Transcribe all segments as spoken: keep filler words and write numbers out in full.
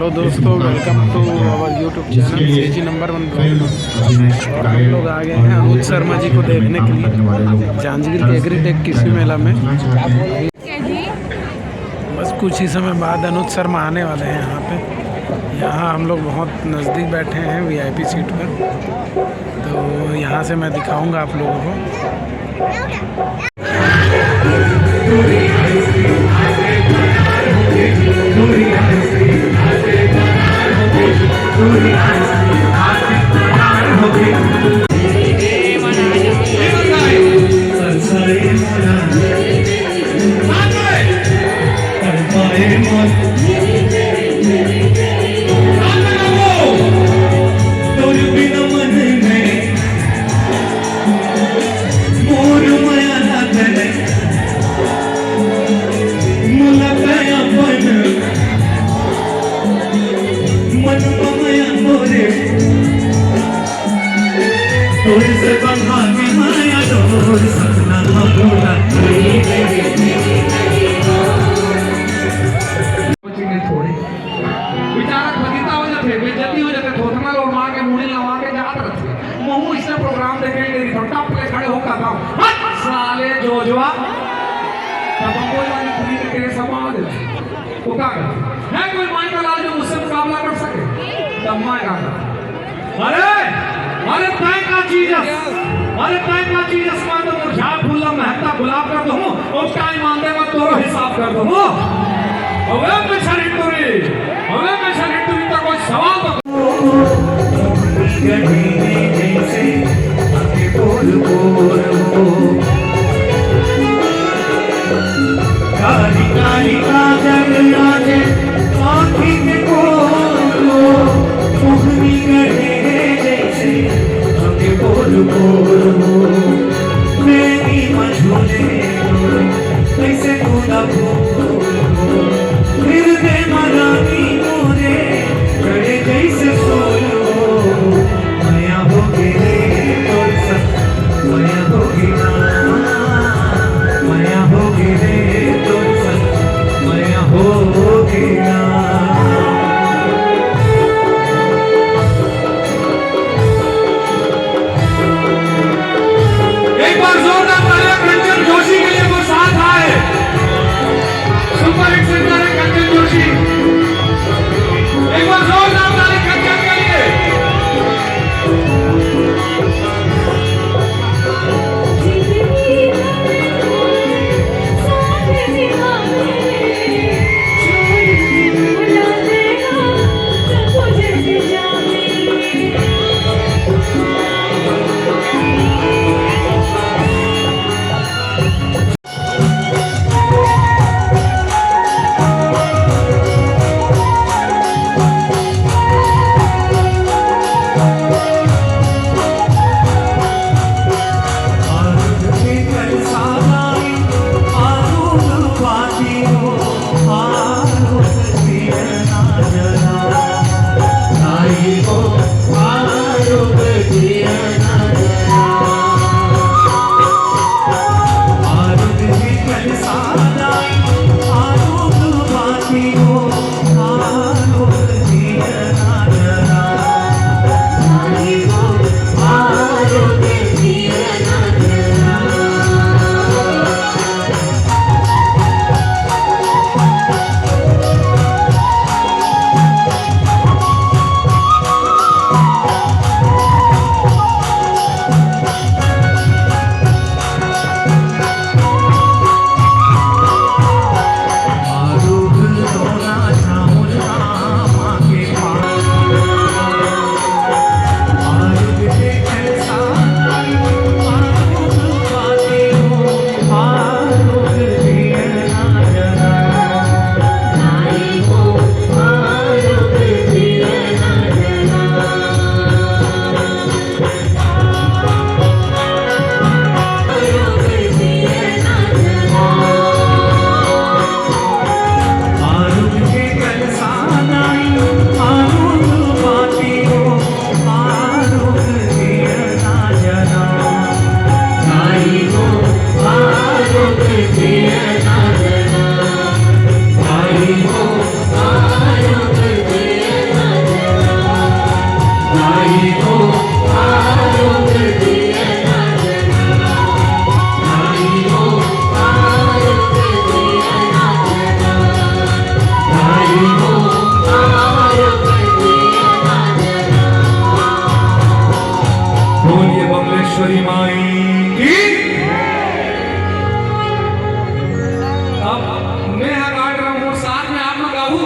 तो दोस्तों, welcome to our YouTube channel C G number one vlog। और हम लोग आ गए हैं अनुज शर्मा जी को देखने के लिए जांजगीर के एग्रीटेक कृषि मेला में। बस कुछ ही समय बाद अनुज शर्मा आने वाले हैं यहाँ पे। यहाँ हम लोग बहुत नज़दीक बैठे हैं वीआईपी सीट पर, तो यहाँ से मैं दिखाऊंगा आप लोगों को। बेचारा खजीता हो जाथे, बेइज्जती हो जाथे, थोथना लोग मार के मुड़ी लगा के जात रथे। महू इसने प्रोग्राम देखे के रही, टप ले खड़े होकर था, "हट साले जोजवा।" तब हम कोई वाली खुली के तेरे समाज है। वो का है? कोई माई का लाल जो मुझसे मुकाबला कर सके? तब माई का अरे, अरे तैं का चीज अस, अरे तैं का चीज अस, मैं तो मुरझाए फूल ला महकता गुलाब कर दूं, और टाइम आंदे मैं तोरो हिसाब कर दूं। अबे मिशन हिंदुरी, अबे मिशन हिंदुरी, तो कोई सवाल तो कारी कारी काजल आजे आँखी के कोलो, मुखनी गढ़े जैसे आगे बोल बोल हो। मैनी मझोले कैसे तू ना भूल हो। फिर दे मरानी मोरे गढ़े जैसे सोलो। मया होगे रे तोर संग, मया होगे ना, मया होगे रे तोर संग, मया होगे ना। एक बार जोरदार तालियां कंचन जोशी के लिए, वो साथ आए। सुपर हिट सिंगर है कंचन जोशी। एक बार जोरदार ताली कंचन के लिए। बोलिए बमलेश्वरी माई की। अब मैं हा गाड़ रहा हूँ, साथ में आप लोग गाओ।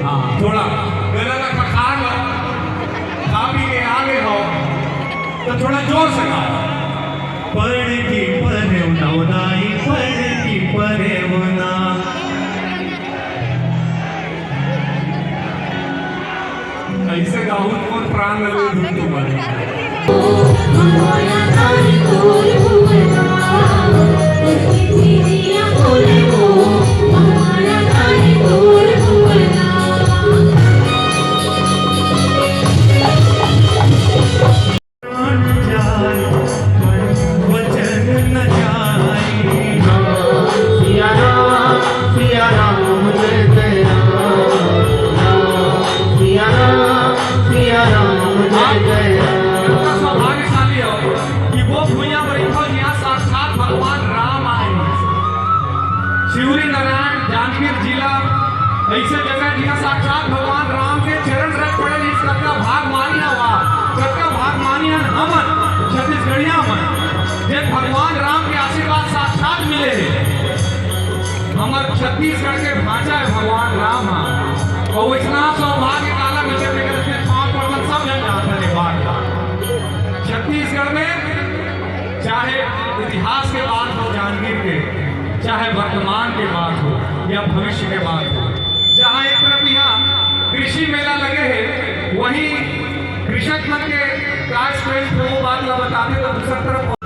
हाँ, थोड़ा गला ला खखार लो, खा पी के आ गए हो, तो थोड़ा जोर से गाओ। पढ़ की पढ़वना उदाई, पढ़ की पढ़वना। ऐसे गाओ, कौन प्राण ले धुन तुम्हारे। सौभाग्यशाली हो कि वो भुइयां पर इनको यहाँ साक्षात भगवान राम आए। शिवरी नारायण, जांजगीर जिला, ऐसे जगह जिहाँ साक्षात भगवान राम के चरण रज पड़े हे, कतका भागमानी हवा, कतका भागमानी हन हमन छत्तीसगढ़िया मन, जे भगवान राम के आशीर्वाद साक्षात मिले हे। हमर छत्तीसगढ़ के भांचा हे भगवान राम ह, अउ अइसना सौभाग्य काला मिले, तेकर से पाँव पड़वन सब झन जात हे बात। छत्तीसगढ़ में चाहे इतिहास के बात हो जांजगीर के, चाहे वर्तमान के बात हो या भविष्य के बात हो, जहाँ एक तरफ यहाँ कृषि मेला लगे हे, वहीं कृषक मन के काय strength हे, वो बात ला बताथे, तो दूसर तरफ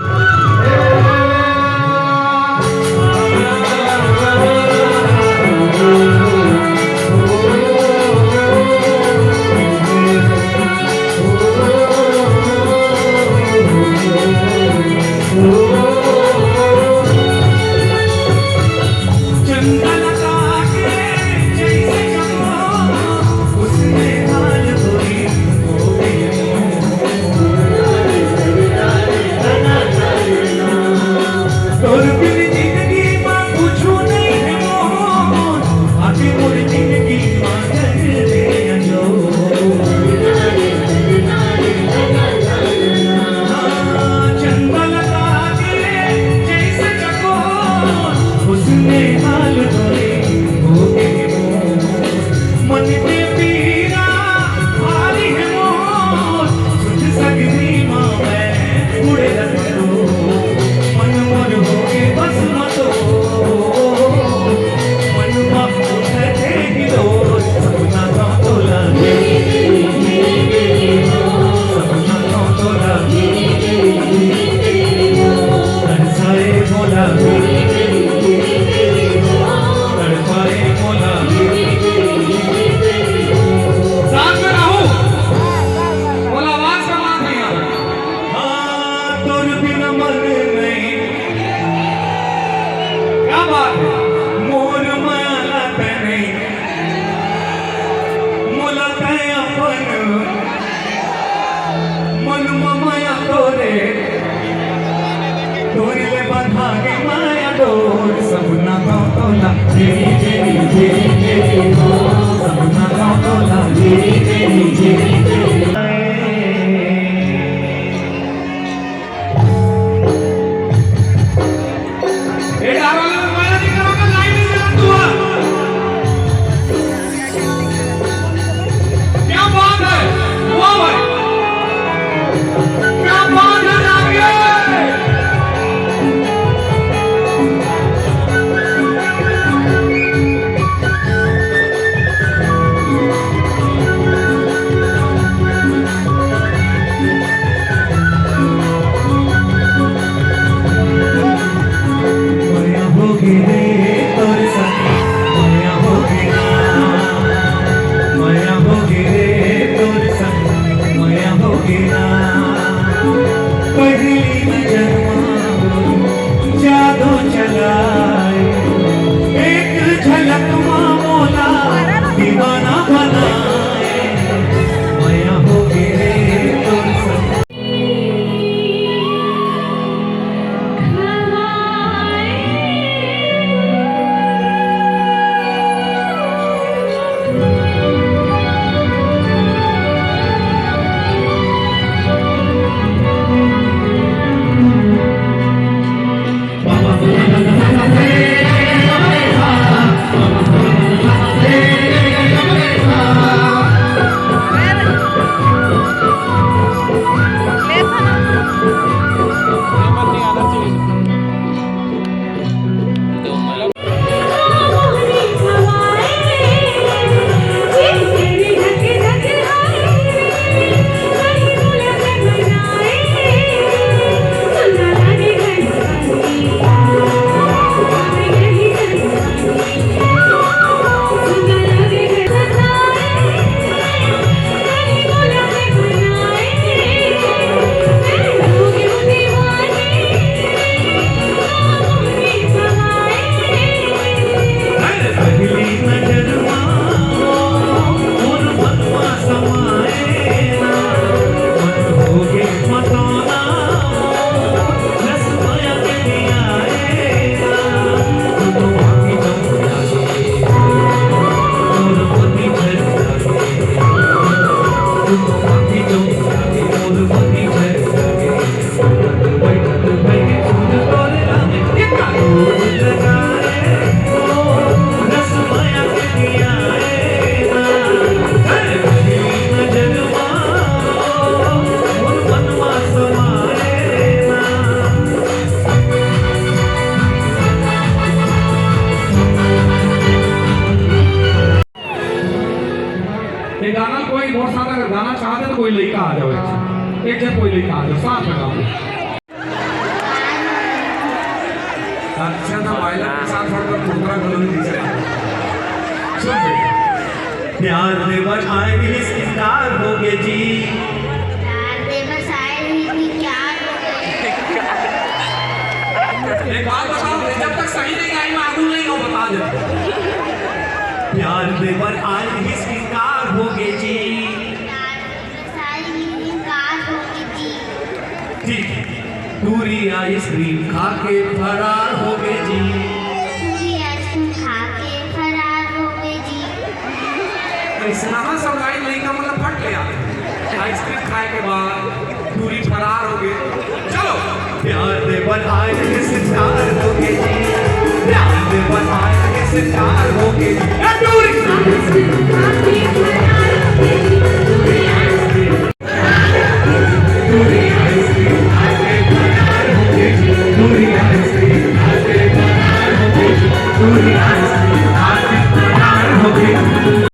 ए, डारा वाला मोबाइल नहीं करो, मैं लाइट नहीं जला दूंगा। क्या बात है, वाह भाई, क्या बात है, जागिए। मया होगे रे तोर संग, मया होगे ना, मया होगे रे तोर संग, मया होगे ना। पहली नजर मा जादू चलाए, एक झलक मा मोला दीवाना बनाए। मया होगे रे तोर संग। ये गाना कोई बहुत सारा, अगर गाना चाहते तो कोई लड़का आ जाओ, एक जन कोई लड़का आ जाओ, साथ में गाओ। अच्छा था, पायलट के साथ थोड़ा सा तोतरा घलो नहीं दीजिए। सुन बे। प्यार दे बर आए रिहिस, इनकार होगे जी। प्यार दे बर आए रिहिस, इनकार होगे। एक बात बताओ, जब तक सही नहीं आई, मैं आगू नहीं हूँ, बता दे। प्यार दे बर आए रिहिस, इनकार होगे जी। प्यार दे बर आए रिहिस, इनकार होगे जी। ठीक है। टूरी आइसक्रीम खा के फरार होगे जी। टूरी आइसक्रीम खा के फरार होगे जी। अइसना समझाई लइका मन ला फट ले आथे। आइसक्रीम खाए के बाद टूरी फरार होगे। चलो। प्यार दे बर आए रिहिस, इनकार होगे जी। प्यार दे बर आए रिहिस, इनकार होगे जी। ए टूरी!